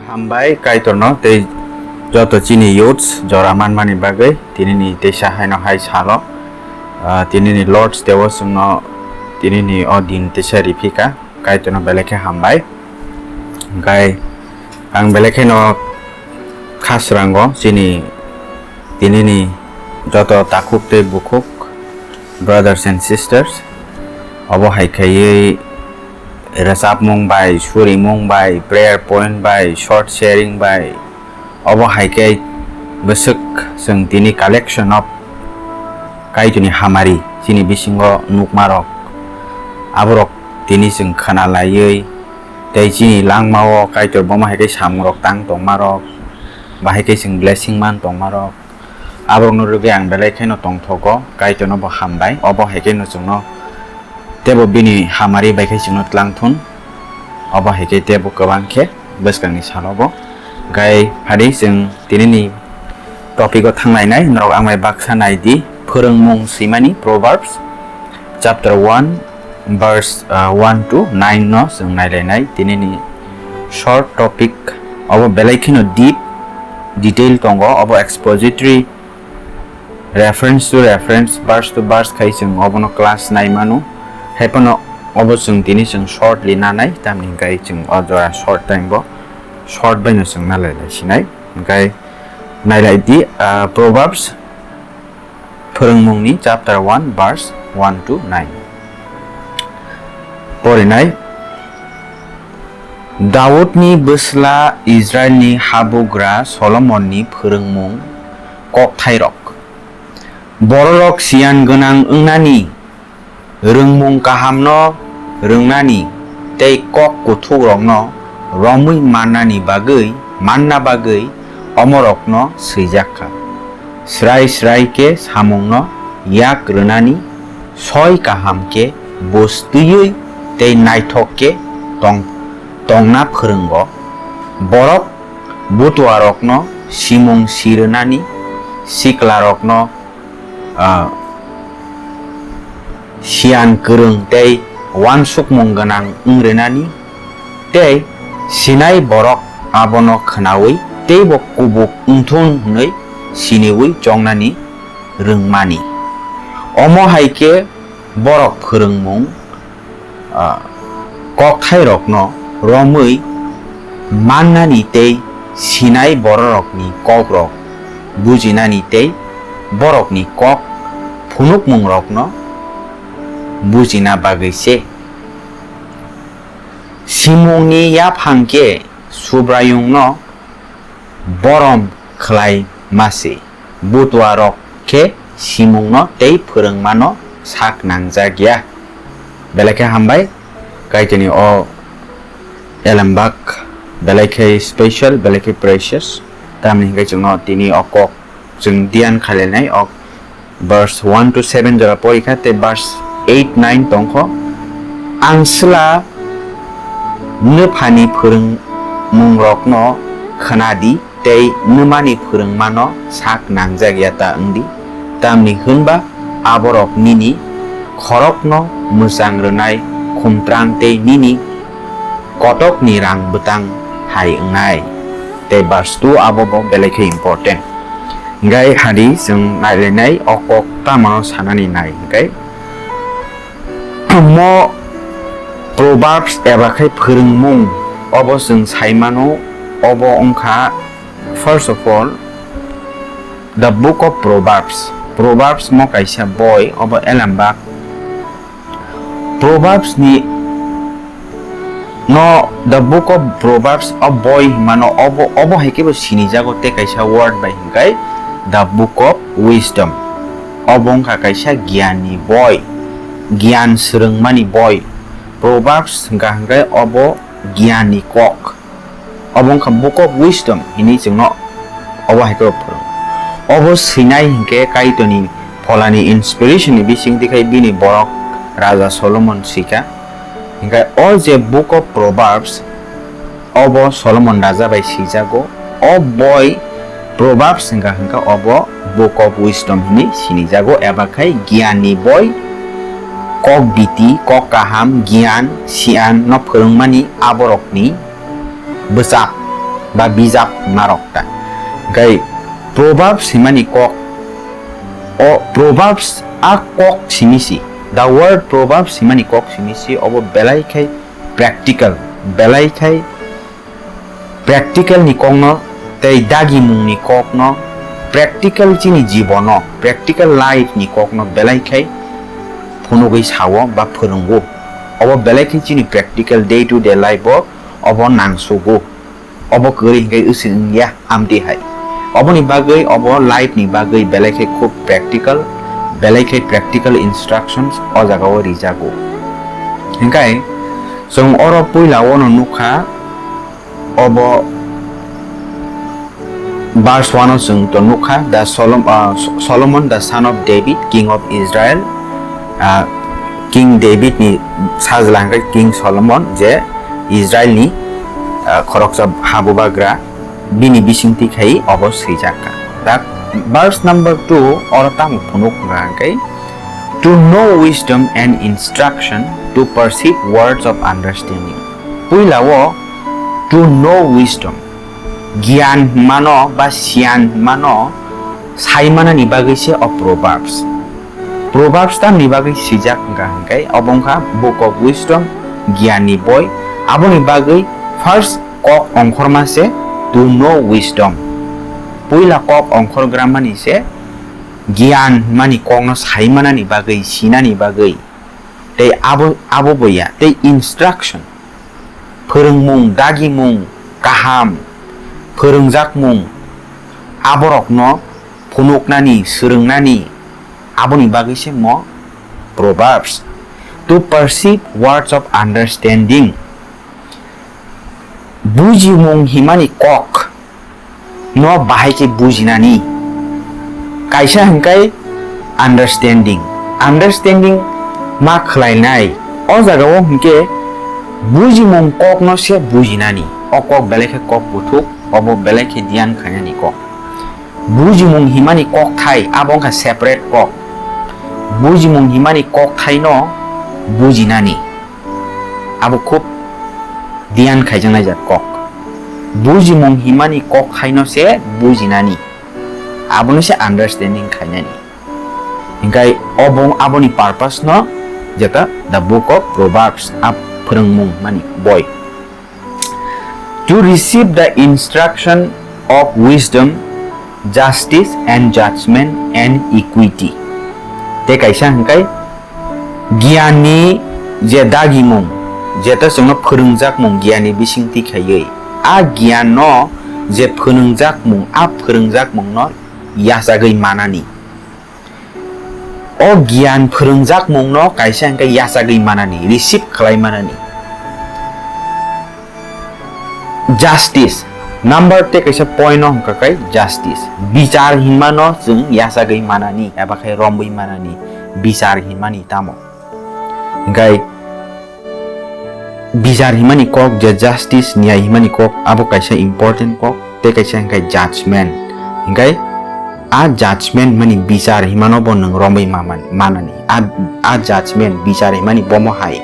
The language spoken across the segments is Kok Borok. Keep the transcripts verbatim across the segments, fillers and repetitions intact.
Hambai Kaitorno tei joto chini youths jora manmani bagwi tinini teisa haino hai salo, ah, tinini Lord's Day o chwngno tinini o din teisa riphika. Kaitorno belai khe hambai. Hwnkhe ang belai kheno khasrango chini tinini joto takhuk tei bukhuk, brothers and sisters, obo hai khaiwi rwchapmung bai, surimung bai, prayer point bai, short sharing bai, obo hai khe bwswk chwng tini collection of Kaitorni hamari chini bisingo nukmarok, aborok tini chwng khna laiwi tei chini langmao Kaitor bomo hai khe samungrok tang tongmarok, bahai khe chwng blessing man tongmarok, aborokno rwgwi ang belai kheno tongthogo, Kaitorno bo hambai, obo hai kheno chwngno teibo bini hamari bai khe chwngno twlang thun, obo hai khe teibo kwbang khe bwskangni salo bo. Gai phadi chwng tinini topic o thanglainai, norok ang bai baksa nai di, phwrwngmung swimani, Proverbs chapter one, verse, uh, one to nine no chwng nailainai. Tinini short topic obo belai kheno deep detail tongo, obo expository, reference to reference, verse to verse khai chwng obono class nai mano. Haiphano obo chwng tini chwng shortly nanai, tamni hwnkhe chwng o jora short time bo short baino chwng nalai lai sinai. Hwnkhe nailai di, ah, Proverbs, Phwrwngmungni chapter one, verse one to nine. Porinai, Daudni bwsla Israilni habugra Solomonni phwrwngmung kokthairok. Bororok siyan gwnang wngnani, rwngmung kahamno rwngnani tei kok kuthukrokno romwi mannani bagwi, manna bagwi omorokno swijak kha. Srai srai khe samungno yak rwnani, soi kaham khe bus twiwi tei naithok khe tong-, tongna phwrwngo. Borok butuarokno simung si rwnani, siklarokno ah, siyan kwrwng tei uansukmung gwnang wng rwnani, tei sinai borok abono khnaui teibo kubuk wngthun hwnwi siniui chongnani rwngmani. Omo hai khe borok phwrwngmung ah, kokthairokno romwi mannani tei sinai bororokni kokrok bujinani tei borokni kok phunukmungrokno bujina bagwi se. Simungni yaphang khe Subraiyungno borom khlai ma se. Butuarok khe simungno tei phwrwngmano sak nangjak ya. Belai khe hambai, Kaitorni o elembak belai khe special, belai khe precious. Tamni hwnkhe chwngno tini o kok chwng diyan khailainai o verse one to seven jora porikha tei verse eight nine tongkho. Ang sla nwphani phwrwngmungrokno khna di tei nwmani phwrwngmano sak nangjak ya ta wng di, tamni hwn ba aborok nini khorokno mwchang rwnai khumtrang tei nini kotokni rang bwtang hai wngnai. Tei verse two abo bo belai khe important. Hwnkhe hadi chwng nailainai o kok tamano sanani nai hwnkhe mo Proverbs eba khe phwrwngmung obo chwng sai mano, obo wngkha first of all the book of Proverbs. Proverbs mo kaisa boi, obo elembak Proverbs ni no the book of Proverbs o boi hwnmano obo, obo hai khe bo sinijago tei kaisa word bai hwnkhai the book of wisdom. Obo wngkha kaisa giyan ni boi, giyan swrwngmani boi. Proverbs hwnkha hwnkhe obo giyan ni kok. Obo wngkha Book of Wisdom hinwi chwngno obo hai khe phwrwngo. Obo swinai hinkhe Kaitorni pholani inspiration ni bisingtwi khai bini borok Raja Solomon swikha. Hinkhe o je Book of Proverbs obo Solomon raja bai swijago. O boi Proverbs hwnkha hwnkhe obo Book of Wisdom hinwi sinijago eba khai giyan ni boi, kok biti, kok kaham, giyan, siyan no phwrwngmani aborokni bwchak ba bijap narok ta. Hingkai Proverbs himani kok, o Proverbs a kok simi si, the word Proverbs himani kok simi si, obo belai khai practical, belai khai practical ni kokno tei dagimung ni kokno, practical chini jibono, practical life ni kokno belai khai phunugwi sao ba phwrwngo. Obo belai khai chini practical day to day life o obo nangsugo. Obo kwrwi hingke wswk wngya amtwi hai. Oboni bagwi obo life ni bagwi belai khe khub practical, belai khe practical instructions o jaga o rijago. Hingkai chwng oro puila o no nukha, obo verse one o chwng to nukha, the Solom-, ah, Solomon, the son of David, king of Israel, ah, King David ni sajla hingke King Solomon je Israel ni, ah, khoroksa habubagra bini bisingtwi khai obo swijak kha. Da verse number two oro tamo phunuk hingka hingke, "To know wisdom and instruction, to perceive words of understanding." Puila o to know wisdom, giyan hwnmano ba siyan hwnmano sai manani bagwi se o Proverbs. Proverbs tamni bagwi swijak hwnka hwnkhe obo wngkha Book of Wisdom, giyanni boi. Aboni bagwi first kok ongkhorma se to know wisdom. Puila kok ongkhorgramani se giyan hwnmani kokno sai manani bagwi, sinani bagwi. Tei abo, abo boya, tei instruction, phwrwngmung, dagimung, kaham, phwrwngjakmung, aborokno phunuknani, swrwngnani, aboni bagwi se mo Proverbs. To perceive words of understanding. Bujimung himani kok no bahai khe bujinani. Kaisa hingkai understanding. Understanding ma khwlainai. O jaga o hingke bujimung kok no se bujinani. O kok belai khe kok buthuk, obo belai khe diyan khainani kok. Bujimung himani kok thai, abo wngkha separate kok. Bujimung himani kok thai no bujinani. Abo khub diyan khaijaknai jat kok. Bujimung himani kok thaino se bujinani. Abono se understanding khainani. Hingkai obo aboni purpose no jeta the book of Proverbs, a phwrwngmung mani boi. To receive the instruction of wisdom, justice and judgment and equity. Tei kaisa hingkai giyanni je dagimung, jeta chwngno phwrwngjakmung giyanni bisingtwi khaiwi, a giyanno je phwrwngjakmung, a phwrwngjakmungno yachagwi manani. O giyan phwrwngjakmungno kaisa hingke yachagwi manani, receive khlai manani. Justice, number tei kaisa point no hingka khe justice. Bichar hinmano chwng yachagwi manani, eba khe romwi manani, bichar hinmani tamo. Hingkai bichar himani kok je justice, niyai himani kok, abo kaisa important kok, tei kaisa hingkai judgment. Hingkai a judgment mani bichar himano bo nwng romwi maman-, manani. A, a judgment bichar himani bomo hai,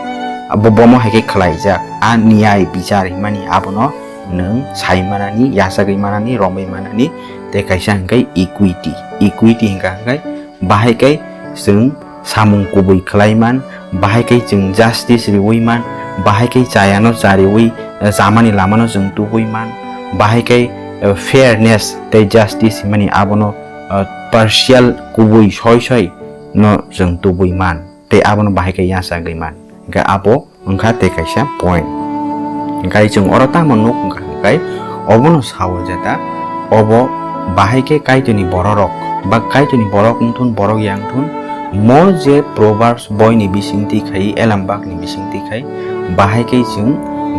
abo bomo hai khe khwlaijak. A niyai bichar himani abono nwng sai manani, yachagwi manani, romwi manani, tei kaisa hingkai equity. Equity hingka hingkai bahai khe chwng samung kubui khlai man, bahai khe chwng justice riui man, bahai khe chayano chariui, eh, chamani lamano chwng tubui man, bahai khe, eh, fairness tei justice himani abono, eh, partial kubui soi soi no chwng tubui man, tei abono bahai khe yachagwi man. Hingkhe abo wngkha tei kaisa point. Hingkai chwng oro tamo nuk wngkha hingkai obono sao jeta, obo bahai khe Kaitorni bororok ba Kaitorni borok wngthun, borok ya wngthun, mo je Proverbs boini bisingtwi khai, elambakni bisingtwi khai, bahai khe chwng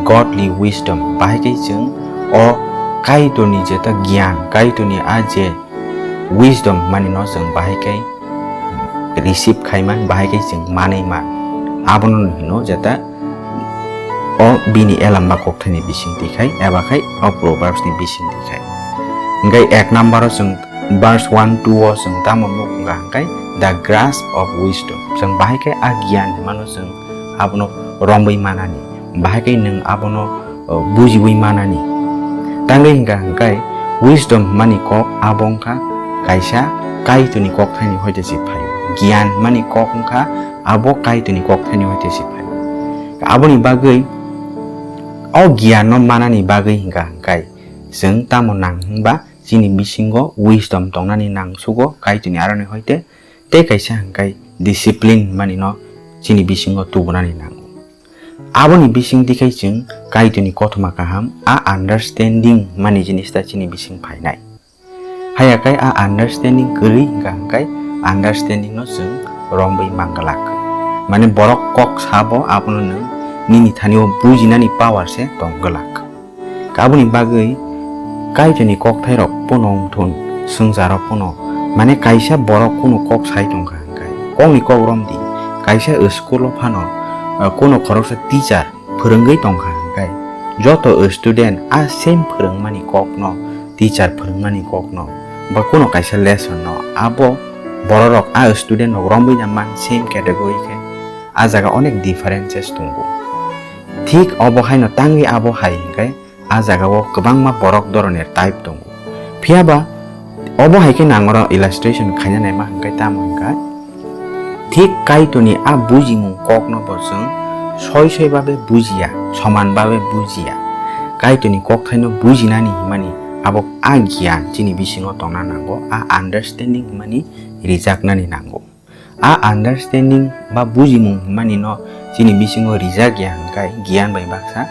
godly wisdom, bahai khe chwng o Kaitorni jeta giyan, Kaitorni a je wisdom manino chwng bahai khe receive khai man, bahai khe chwng manwi man. Abono hino jeta o bini elamba kokthaini bisingtwi khai, eba khai o Proverbs ni bisingtwi khai. Hingkai ek number o chwng verse one, two o chwng tamo nuk wngkha hingkai the grasp of wisdom. Chwng bahai khe a giyan hwnmano chwng abono romwi manani, bahai khe nwng abono, o, bujiwi manani. Tangwi hwnkha hwnkhe wisdom hwnmani kok abo wngkha kaisa Kaitorni kokthaini hoite se phaio. Giyan hwnmani kok wngkha abo Kaitorni kokthaini hoite se phaio. Aboni bagwi o giyanno manani bagwi hwnkha hwnkhe chwng tamo nang hwnba chini bisingo wisdom tongnani nangsugo, Kaitorni aroni hoite tei kaisa hwnkhe discipline hwnmani no chini bisingo tubunani nango. Aboni bisingtwi khai chwng Kaitorni kothoma kaham, a understanding hwnmani jinis ta chini bising phainai. Haya khai a understanding kwrwi hwnkha hwnkhe understanding no chwng romwi mangwlak. Mane borok kok sabo abono nwng nini thani o bujinani power se tongwlak. Aboni bagwi Kaitorni kokthairok pono wngthun, swngcharok pono, mane kaisa borok kunu kok sai tongkha hwnkhe, kokni kok romdi, kaisa school o phano, ah, kunu khoroksa teacher phwrwngwi tongkha hwnkhe, joto student a same phwrwngmani kokno, teacher phwrwngmani kokno, ba kunu kaisa lesson no, abo bororok a student rok romwi na man same category khe, a jaga onek differences tongo. Thik obo haino tangwi abo hai hwnkhe, a jagao kwbangma borok doronir type tongo. Phiya ba obo hai khe nang oro illustration khaina naima hwnkhe tamo hwnkha, thik Kaitorni a bujimung kokno bo chwng soi soi babe bujiya, soman babe bujiya. Kaitorni kokthaino bujinani hwnmani abo a giyan chini bisingo tongna nango, a understanding hwnmani rijaknani nango. A understanding ba bujimung hwnmani no chini bisingo rijak ya hwnkhe giyan bai baksa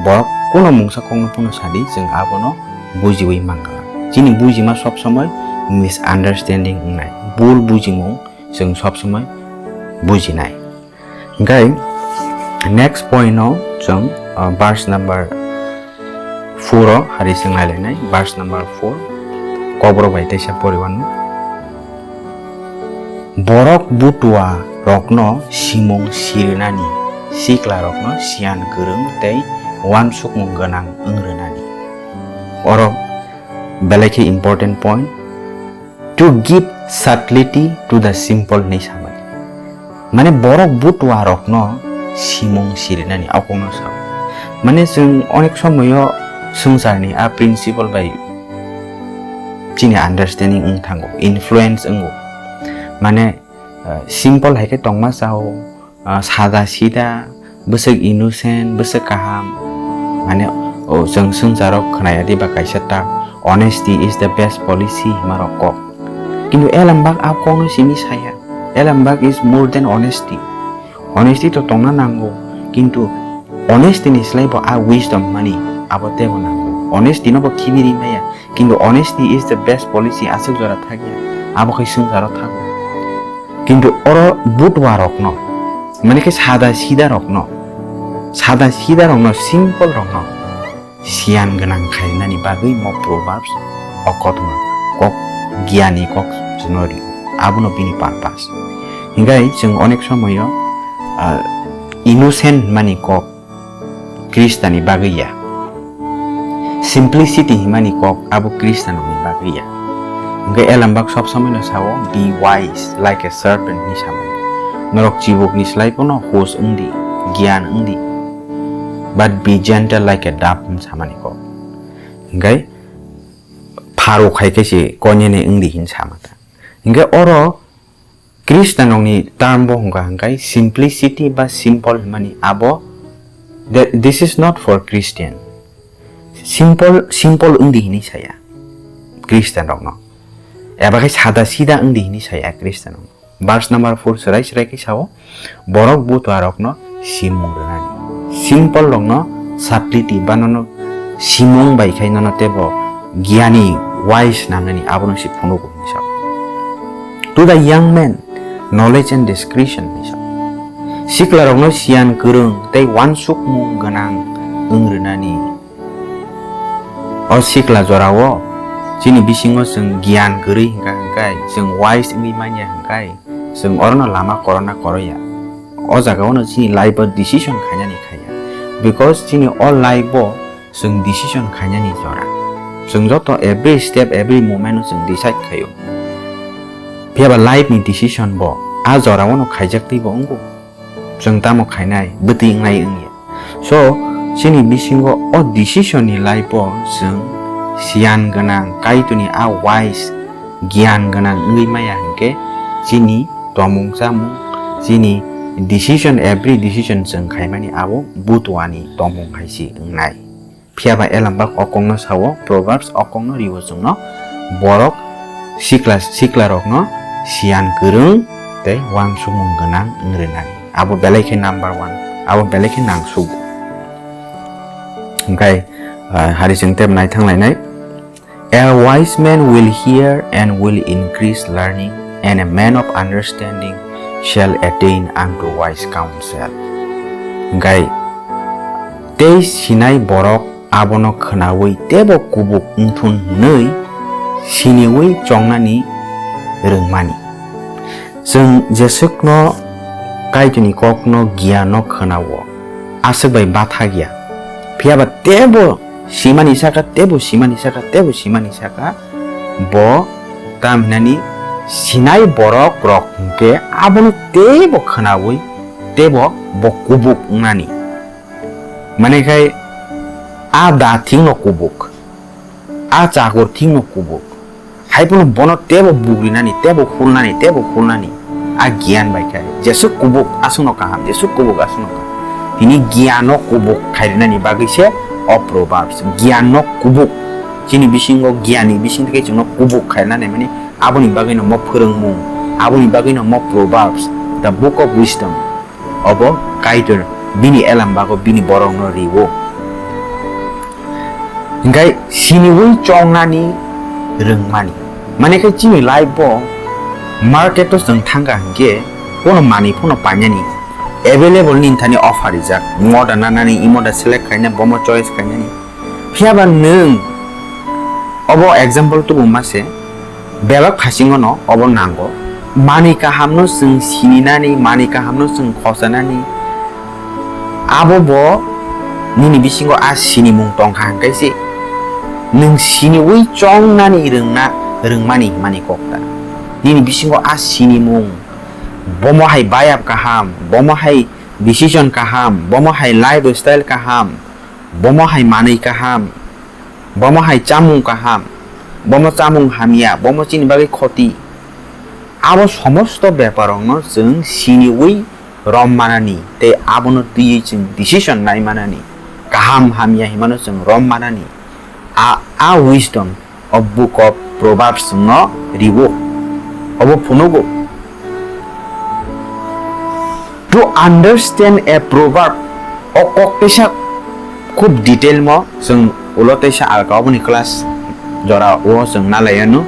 borok kuno mungsa kokno phano sadi, chwng abono bujiwi mangala. Chini bujima sob somoi misunderstanding wngnai, bul bujimung chwng sob somoi bujinai. Hwnkhe next point no chwng, uh, verse number four o hari swngnai lainai, verse number four, Kokborok bai teisa poriwano. Borok butua rokno simung sirinani, sikla rokno siyan kwrwng tei uansukmung gwnang wng rwnani. Oro belai khe important point. To give subtlety to the simple hinwi samani. Mane borok butua rokno simung sirinani okokno sao. Mane chwng onek somoyo swngcharni a principle bai chini understanding wng thango, influence wngo. Mane, uh, simple hai khe tongma sao, ah, sada sida, bwswk innocent, bwswk kaham. Mane, o, chwng swngcharok khwnaya diba kaisa ta, "Honesty is the best policy," hima rok kok. Kintu elambak a kokno simi saya. Elambak is more than honesty. Honesty to tongna nango, kintu honesty ni slai bo a wisdom mani abo tebo nango. Honesty no bo khibi ri maya, kintu honesty is the best policy aswk jora thakya, abo khai swngcharo thago. Kintu oro butua rokno, mane khe sada sida rokno, sada sida rokno, simple rokno siyan gwnang khainani bagwi mo Proverbs o kothoma kok, giyani kok chwngno rio. Abono bini purpose. Hinkhe chwng onek somoyo, ah, innocent mani kok Khristani bagwi ya. Simplicity himani kok abo Khristanokni bagwi ya. Hwnkhe elambak sob somoino sao, "Be wise like a serpent," hinwi samani. Norok chibukni slai phano hus wngdi, giyan wngdi. "But be gentle like a dove," hinwi samani kok. Hwnkhe pharo khai khe se konyene wngdi hinwi sama ta. Hwnkhe oro Khristanrokni term bo hwnkha hwnkhe simplicity ba simple hwnmani abo, that this is not for Christian. Simple, simple wngdi hinwi saya Khristanrokno. Eba khe sada sida wngdi hinwi saya Khristanrokno. Verse number four chwrai chwrai khe sao, borok butuarokno simung rwnani. Simple rokno subtlety ba nono simung bai khai nono tebo giyani wise nangnani abono se phunugo hinwi sao. To the young man, knowledge and discretion hinwi sao. Siklarokno siyan kwrwng tei uansukmung gwnang wng rwnani. O sikla jorao chini bisingo chwng giyan kwrwi hwnkha hwnkhe, chwng wise wngwi manya hwnkhe, chwng orono lama korokna koroya. O jagao no chini life o decision khainani khaiya. Because chini o life o chwng decision khainani jora. Chwng joto every step, every moment o chwng decide khaio. Phiya ba life ni decision bo a jorao no khaijak twi bo wngo. Chwng tamo khainai, bwtwi wngnai wngya. So, chini bisingo o decision ni life o chwng siyan gwnang, Kaitorni a wise, giyan gwnang wngwi maya hinkhe chini tomung chamung, chini decision, every decision chwng khaimani abo butuani tomung hai se wngnai. Phiya ba elambak o kokno sao, Proverbs o kokno rio chwngno, borok sikla, siklarokno siyan kwrwng tei uansukmung gwnang wng rwnani. Abo belai khe number one, abo belai khe nangsugo. Hingkhai, ah, hari chwng tei naithang lainai. A wise man will hear and will increase learning, and a man of understanding shall attain unto wise counsel. Hingkhai tei sinai borok abono khwnaui teibo kubuk wngthun hwnwi siniui chongnani rwngmani. Chwng jeswkno Kaitorni kokno giyanno khwnao, aswk bai bathakya. Phiya ba teibo simani saka, teibo simani saka, teibo simani saka, bo tamhinani sinai borok rok hinkhe abono teibo khwnaui teibo bo kubuk wngnani. Mane khai a da thikno kubuk, a chakor thikno kubuk. Hai phano bono teibo bugrinani, teibo khulnani, teibo khulnani. A giyan bai khe. Jeswk kubuk aswkno kaham, jeswk kubuk aswkno kaham. Tini giyanno kubuk khairwnani bagwi se o Proverbs. Giyanno kubuk. Chini bisingo giyanni bising tei chwngno kubuk khairnani mani aboni bagwino mo phwrwngmung, aboni bagwino mo Proverbs, the book of wisdom. Obo Kaitor bini elambago bini borokno rio. Hinkhe siniui chongnani rwngmani. Mane khe chini life bo market o chwng thangkha hinkhe kono manwi phano painani available nini thani offer rijak. Moda nanani, imoda select khaina, bomo choice khainani. Phiya ba nwng obo example tubu ma se, belok phasingo no obo nango. Manwi kaham no chwng sininani, manwi kaham no chwng khosanani. Abo bo nini bisingo a sinimung tongkha hwnkhe se nwng siniui chongnani rwngna, rwngmani hwnmani kok ta. Nini bisingo a sinimung, bomo hai bayap kaham, bomo hai decision kaham, bomo hai lifestyle kaham, bomo hai manwi kaham, bomo hai chamung kaham, bomo chamung hamya, bomo chini bagwi khoti. Abo somosto beparokno chwng siniui rom manani tei abono twiwi chwng decision nai manani, kaham hamya himano chwng rom manani. A, a wisdom of book of Proverbs no riwo. Obo phunugo. To understand a proverb, o kok teisa khub detail mo chwng ulo teisa alka oboni class jora o chwng nalai ano.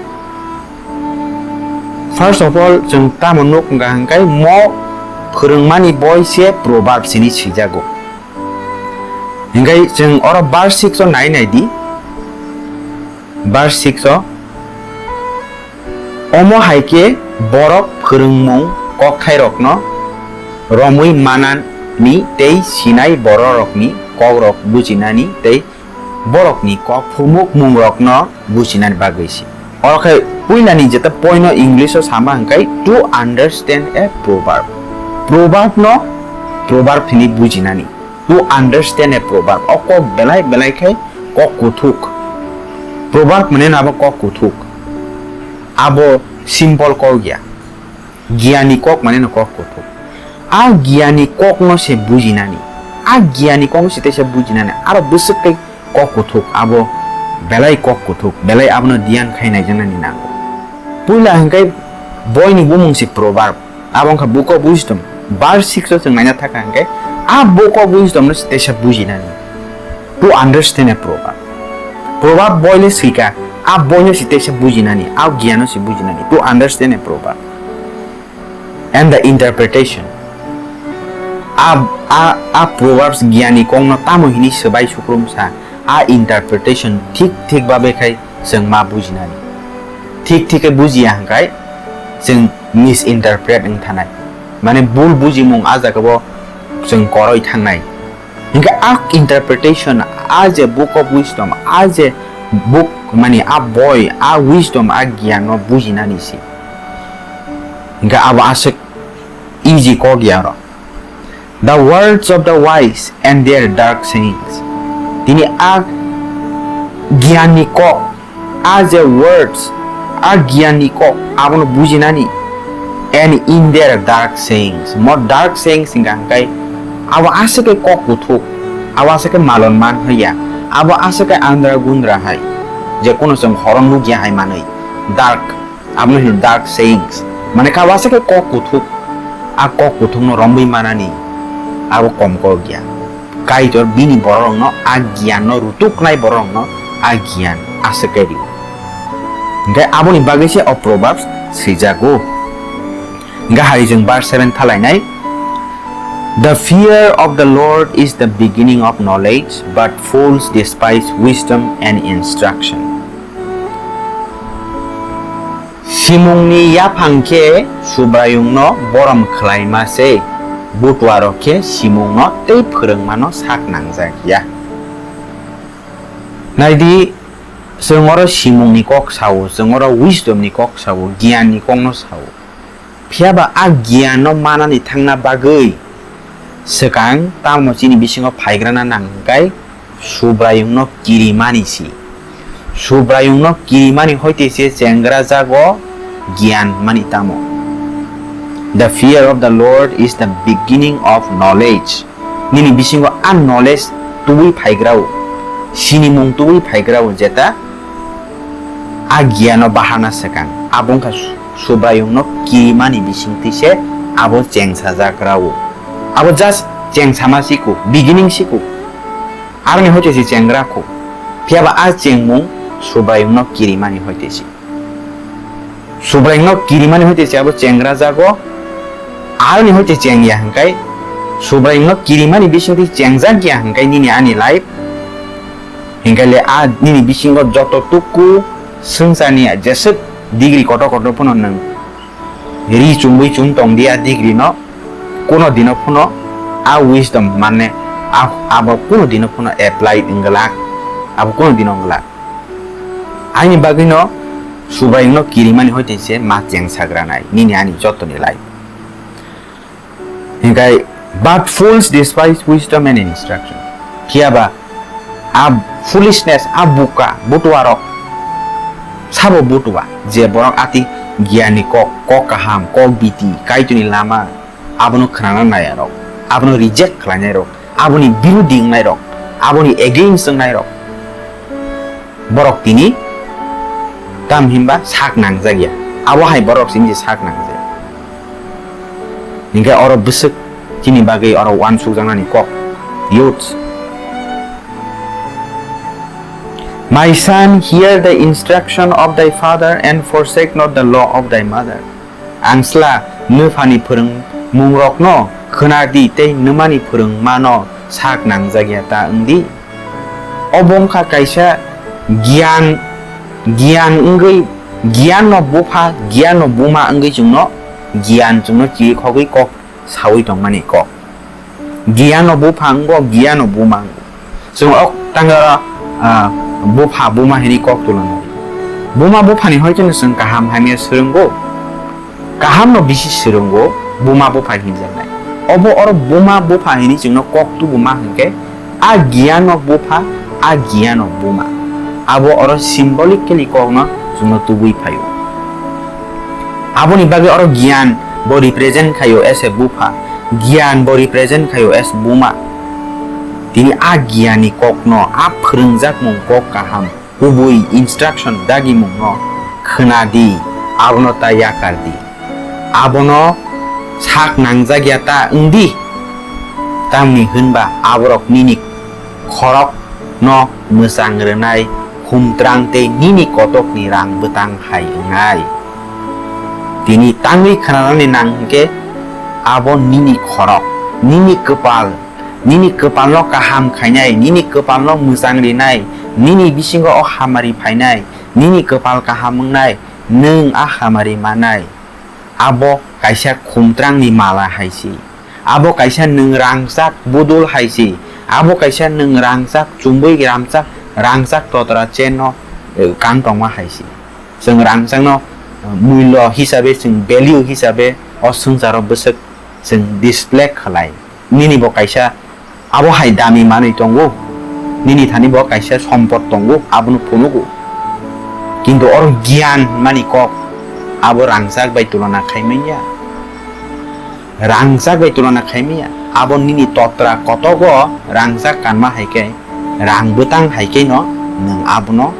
First of all, chwng tamo nuk wngkha hwnkhe mo phwrwngmani boi se Proverbs hinwi swijago. Hingkhai chwng oro verse six o nai nai di. Verse six o, omo hai khe borok phwrwngmung kokthairokno romwi manani tei sinai bororokni kokrok bujinani tei borokni kok phumukmungrokno bujinani bagwi se. Oro khe puilani jeta point no English o sama hwnkhe to understand a proverb. Proverb no proverb hinwi bujinani. To understand a proverb. O kok belai belai khe kok kuthuk. Proverb mane no abo kok kuthuk. Abo simple kok ya. Giyani kok mane no kok kuthuk. A giyani kok no se bujinani. A giyani kok no se teisa bujinani. Aro bwswk tei kok kuthuk abo belai kok kuthuk. Belai abono diyan khai naijaknani nango. Puila hwnkhe boini bumung se proverb. Abo wngkha Book of Wisdom. Verse six o chwng naina thaka hwnkhe a Book of Wisdom no se teisa bujinani. To understand a proverb. Proverb boi le swika, a boi no se teisa bujinani, a giyan no se bujinani. To understand a proverb. And the interpretation. A, a, a proverbs giyani kok no tamo hini swbai sukrum sa, a interpretation thik thik babe khai chwng ma bujinani. Thik thik khe bujiya hwnkhe chwng misinterpret wng thanai. Mane bul bujimung a jaga bo chwng koroi thangnai. Hingke a interpretation, a je Book of Wisdom, a je book, mani a boi, a wisdom, a giyan no bujinani se. Hingke abo aswk easy kok ya oro. The words of the wise and their dark sayings. Tini a giyanni kok, a je words, a giyanni kok, abono bujinani, and in their dark sayings. Mo dark sayings hingka hingkai abo aswk khe kok kuthuk, abo aswk khe malon man hoya, abo aswk khe andra gundra hai, je kono chwng horon nukya hai manwi. Dark, abono hino dark sayings. Mane kha abo aswk khe kok kuthuk, a kok kuthukno romwi manani abo kom kok ya. Kaitor bini bororokno a giyanno rutuknai bororokno a giyan aswk khe rio. Hingkhe aboni bagwi se o Proverbs swijago. Hingkhe hai chwng verse seven thalainai, "The fear of the Lord is the beginning of knowledge, but fools despise wisdom and instruction." Simungni yaphang khe Subraiyungno borom khlaima se, butuarok khe simungno tei phwrwngmano sak nangjak ya. Naidi, chwng oro simungni kok sao, chwng oro wisdom ni kok sao, giyan ni kokno sao. Phiya ba a giyan no manani thangna bagwi swkang tamo chini bisingo phaigrana nang hwnkhe Subraiyungno kirimani si. Subraiyungno kirimani hoite se chengra jago giyan mani tamo. The fear of the Lord is the beginning of knowledge. Nini bisingo a knowledge tubui phaigrao, sinimung tubui phaigrao, jeta a giyano baharna swkang. Abo wngkha Su-, Subraiyungno kirimani bisingtwi se abo chengsajakrao. Abo just chengsama siku, beginning siku. Aroni hoite se chengra khu. Phiya ba a chengmung Subraiyungno kirimani hoite se. Subraiyungno kirimani hoite se abo chengra jago, aroni hoite cheng ya hwnkhe, Subraiyungno kirimani bisingtwi chengjak ya hwnkhe nini ani life, hwnkhe le a nini bisingo joto tuku swngcharni jeswk degree kotor kotor phano nwng ri chumui chum tong di a degree no, kuno dino phano a wisdom mane a, abo kuno dino phano apply wngla, abo kuno dino wngla. Aini bagwino Subraiyungno kirimani hoite se ma chengsagranai nini ani jotoni life. Hingkai, "But fools despise wisdom and instruction." Phiya ba a foolishness, a buka, butuarok, sabo butua, je borok ati giyani kok, kok kaham, kok biti, Kaitorni lama, abono khwnana naiyarok, abono reject khlainairok, aboni birudi wngnairok, aboni against wngnairok, borok tini tam hinba sak nangjak ya. Abo hai borok sini je sak nangjak. Hingke oro bwswk chini bagwi oro uansukjaknani kok. Youths. "My son, hear the instruction of thy father and forsake not the law of thy mother." Angsla, nwphani phwrwngmungrokno khwna di tei nwmani phwrwngmano sak nangjak ya ta wng di. Obo wngkha kaisa giyan, giyan wngwi, giyanno bupha, giyanno buma wngwi chwngno giyan chwngno chirikhogwi kok saui tongmani kok. Giyanno bupha wngo, giyanno buma wngo. Chwng ok tangara, ah, bupha buma hini kok tulana. Buma buphani hoiteno chwng kaham hamya swrwngo. Kahamno bisi swrwngo buma bupha hinjaknai. Obo oro buma bupha hini chwngno kok tubuma hwnkhe a giyanno bupha, a giyanno buma. Abo oro symbolically kokno chwngno tubui phaio. Aboni bagwi oro giyan bo represent khaio as a bupha, giyan bo represent khaio as buma. Tini a giyanni kokno, a phwrwngjakmung kok kaham, kubui instruction dagimungno khwna di, abono ta yakar di. Abono sak nangjak ya ta wng di, tamni hwnba aborok nini khorokno mwchang rwnai, humtrang tei nini kotokni rang bwtang hai wngnai. Tini tangwi khwnanani nang hwnkhe abo nini khorok, nini kwpal, nini kwpalno kaham khainai, nini kwpalno mwchang rinai, nini bisingo o hamari phainai, nini kwpal kaham wngnai, nwng a hamari manai. Abo kaisa khumtrangni mala hai se. Abo kaisa nwng rangchak budul hai se. Abo kaisa nwng rangchak chumbui ramchak, rangchak totra chain no, eh, kang tongma hai se. Chwng rangchakno, eh, mullo hisabe, chwng value hisabe o swngcharo bwswk chwng display khlai. nini bo kaisa abo hai dami manwi tongo, nini thani bo kaisa sompot tongo, abono phunugo. Kintu oro giyan mani kok abo rangchak bai tulona khai manya. Rangchak bai tulona khai manya. Abo nini totra kotogo rangchak kanma hai khe, rang bwtang hai khe no nwng abono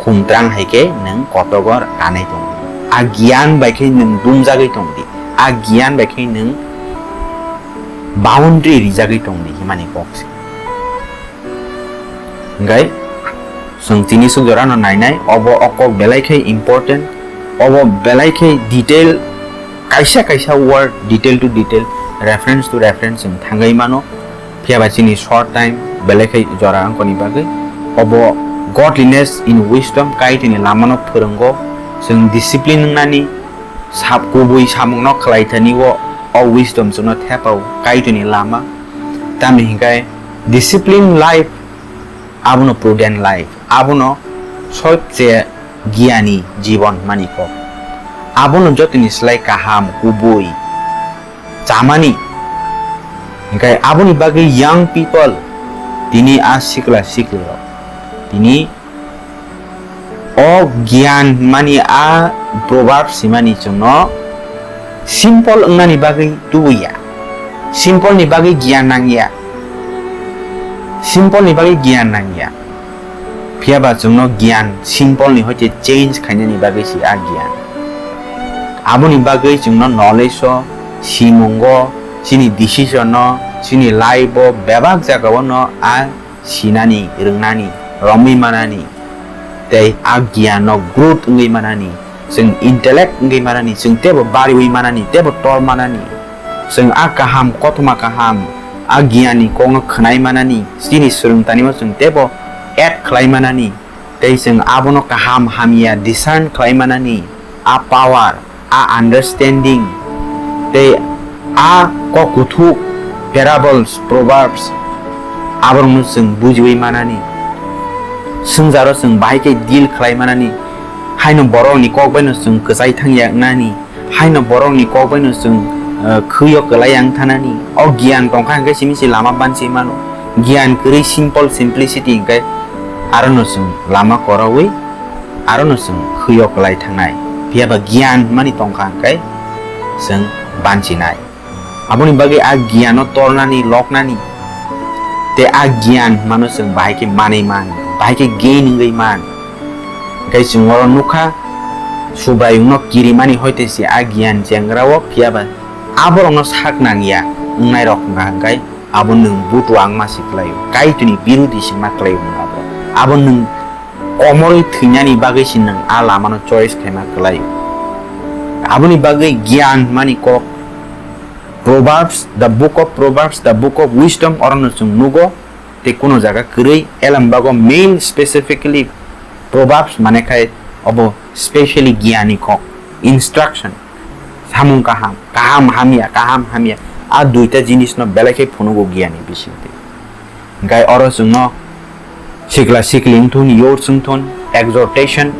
khumtrang hai khe nwng kotogo kanai tongo. A giyan bai khe nwng dumjagwi tong di. A giyan bai khe nwng boundary rijagwi tong di himani kok se. Hingkai chwng tini swk jora no nainai, obo o kok belai khe important, obo belai khe detail, kaisa kaisa word detail to detail, reference to reference chwng thangwi mano. Phiya ba chini short time belai khe jora wngkoni bagwi obo godliness in wisdom, Kaitorni lamano phwrwngo, chwng discipline wngnani, sab kubui samungno khlai thani o, o wisdom chwngno thepao Kaitorni lama. Tamni hingkai discipline life, abono prudent life, abono sobse giyani jibon hwnmani kok. Abono jotoni slai kaham, kubui, chamani. Hingkai aboni bagwi young people, tini a sikla siklirok, tini o giyan hwnmani a proverb simani chwngno simple wngnani bagwi tubuya. Simple ni bagwi giyan nangya. Simple ni bagwi giyan nangya. Phiya ba chwngno giyan simple ni hoite change khainani bagwi se a giyan. Aboni bagwi chwngno knowledge o, simungo, chini decision o, chini life o, bebak jagao no a sinani, rwngnani, romwi manani, tei a giyan no growth wngwi manani, chwng intellect wngwi manani, chwng teibo bariwi manani, teibo tor manani, chwng a kaham, kothoma kaham, a giyan ni kokno khwnai manani, chini swrwngtani o chwng teibo add khlai manani, tei chwng abono kaham hamya discern khlai manani, a power, a understanding, tei a kok kuthuk, parables, proverbs, aborokno chwng bujiwi manani. Swngjaro chwng bahai khe deal khlai manani. Haino borokni kok baino chwng kwchai thangya wngnani. Haino borokni kok baino chwng, eh, khwio kwlai yang thanani. O giyan tongkha hwnkhe simi se lama bansi mano. Giyan kwrwi simple, simplicity hwnkhe arono chwng lama kwrwi, arono chwng khwio kwlai thangnai. Phiya ba giyan hwnmani tongkha hwnkhe chwng bansinai. Aboni bagwi a giyano tornani, loknani, tei a giyan hwnmano chwng bahai khe manwi man, bahai khe gain wngwi man. Hwnkhe chwng oro nukha, Subraiyungno kirimani hoite se a giyan chengrao, phiya ba aborokno sak nangya wngnairok wngkha hwnkhe abo nwng butua wngma se kwlaio, Kaitorni birudi se ma kwlaio nwng abo. Abo nwng komorwi thwinani bagwi se nwng a lamano choice khaima kwlaio. Aboni bagwi giyan hwnmani kok, Proverbs, the book of Proverbs, the book of wisdom, orono chwng nugo, tei kuno jaga kwrwi, elem bago male specifically Proverbs mane khai obo specially giyani kok, instruction, samung kaham, kaham hamya, kaham hamya, a duita jinisno belai khe phunugo giyani bisingtwi. Hwnkhe oro chwngno sikla sikli wngthun, youths wngthun, exhortation,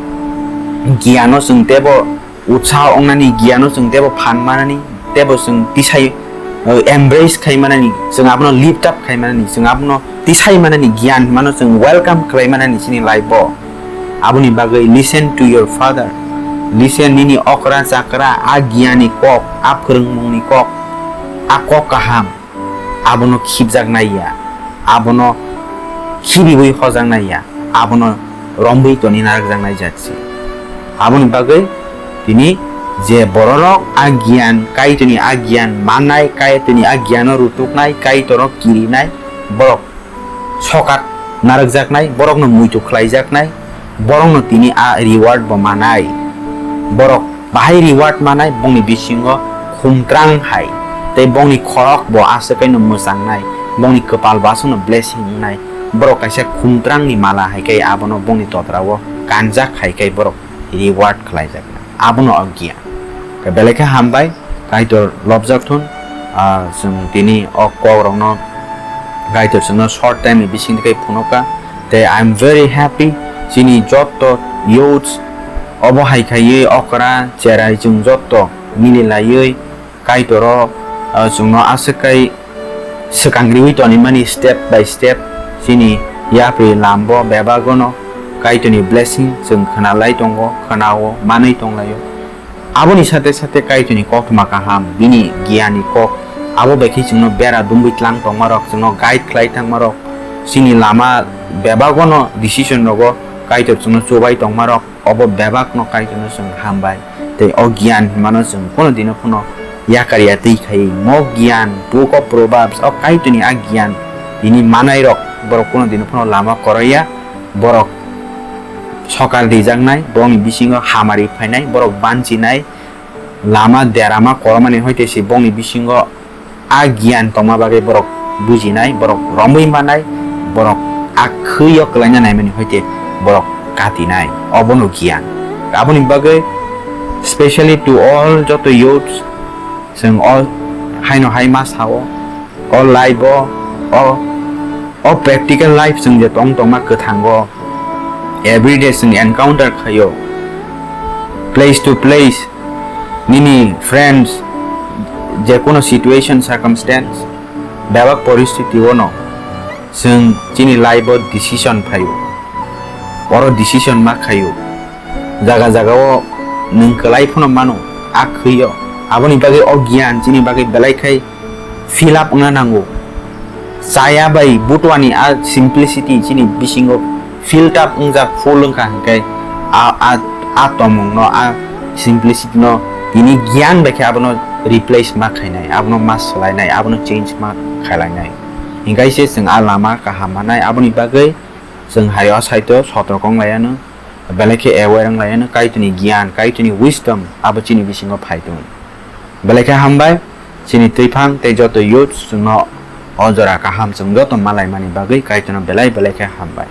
giyano chwng teibo utsaho wngnani, giyano chwng teibo phan manani, teibo chwng tisai, eh, embrace khai manani, chwng abono lift up khai manani, chwng abono tisai manani, giyan hwnmano chwng welcome khlai manani chini life o. Aboni bagwi listen to your father, listen nini okra chakra, a giyani kok, a phwrwngmungni kok, a kok kaham. Abono khibjaknai ya, abono khibiwi hojaknai ya, abono romwi toni narwkjaknai jak se. Aboni bagwi tini je bororok a giyan, Kaitorni a giyan mannai, Kaitorni a giyano rutuknai, Kaitorno kirinai, borok sokat narwkjaknai, borokno muitu khlaijaknai, borokno tini a reward bo manai. Borok bahai reward manai, bongni bisingo khumtrang hai, tei bongni khorok bo aswk kaino mwchangnai, bongni kwpal bo aswkno blessing wngnai. Borok kaisa khumtrangni mala hai khe abono bongni totrao kanjak hai khe borok reward khlaijaknai. Abono o giyan. Belai khe hambai, Kaitor lobjak thun, ah, chwng tini o kokrokno Kaitor chwngno short time ni bisingtwi khe phunukha. Tei I am very happy, chini jotto youths obo hai khaiwi okra cherai chwng jotto mili laiwi Kaitoro, ah, chwngno aswk kai swkang riwi tonimani step by step chini yapri lambo bebagono Kaitorni blessing chwng khwnalai tongo, khwnao, manwi tonglaio. Aboni sate sate Kaitorni koktwma kaham, bini giyanni kok, abo bai khe chwngno bera dungwi tlang tongmarok, chwngno guide khlai thangmarok, chini lama bebagono decision rogo Kaitor chwngno chubai tongmarok, obo bebakno Kaitorno chwng hambai. Tei o giyan hwnmano chwng kono dino phano yakar ya twi khai. Mo giyan, Book of Proverbs, o Kaitorni a giyan tini manairok borok kono dino phano lama koroi ya. Borok sokar rijaknai, borokni bisingo hamari phainai, borok banchinai, lama derama koromani hoite se borokni bisingo a giyan tongma bagwi borok bujinai, borok romwi manai, borok a khwio kwlaina naimani hoite borok katinai. Obono giyan. Aboni bagwi specially to all joto youths, chwng o haino hai ma sao, o life o, o, o practical life chwng je tong tongma kwthango, everyday chwng encounter khaio, place to place, nini friends, je kono situation, circumstance, bebak poristiti ono chwng chini life o decision phaio, oro decision ma khaio, jaga jaga o nwng kwlai phano mano, a khwio. Aboni bagwi o giyan chini bagwi belai khai fill up wngna nango. Chaya bai butuani a simplicity chini bisingo filled up wngjak, full wngkha, hinkhe a, a, a tomungno, a simplicity no tini giyan bai khe abono replace ma khainai, abono ma swlainai, abono change ma khailainai. Hinkhe se chwng a lama kaham manai, aboni bagwi chwng hai o side o sotrok wng laiya no, belai khe aware wng laiya no, Kaitorni giyan, Kaitorni wisdom abo chini bisingo phai tongo. Belai khe hambai, chini twiphang tei joto youth chwngno o jora kaham chwng joto malaimani bagwi Kaitorno belai belai khe hambai.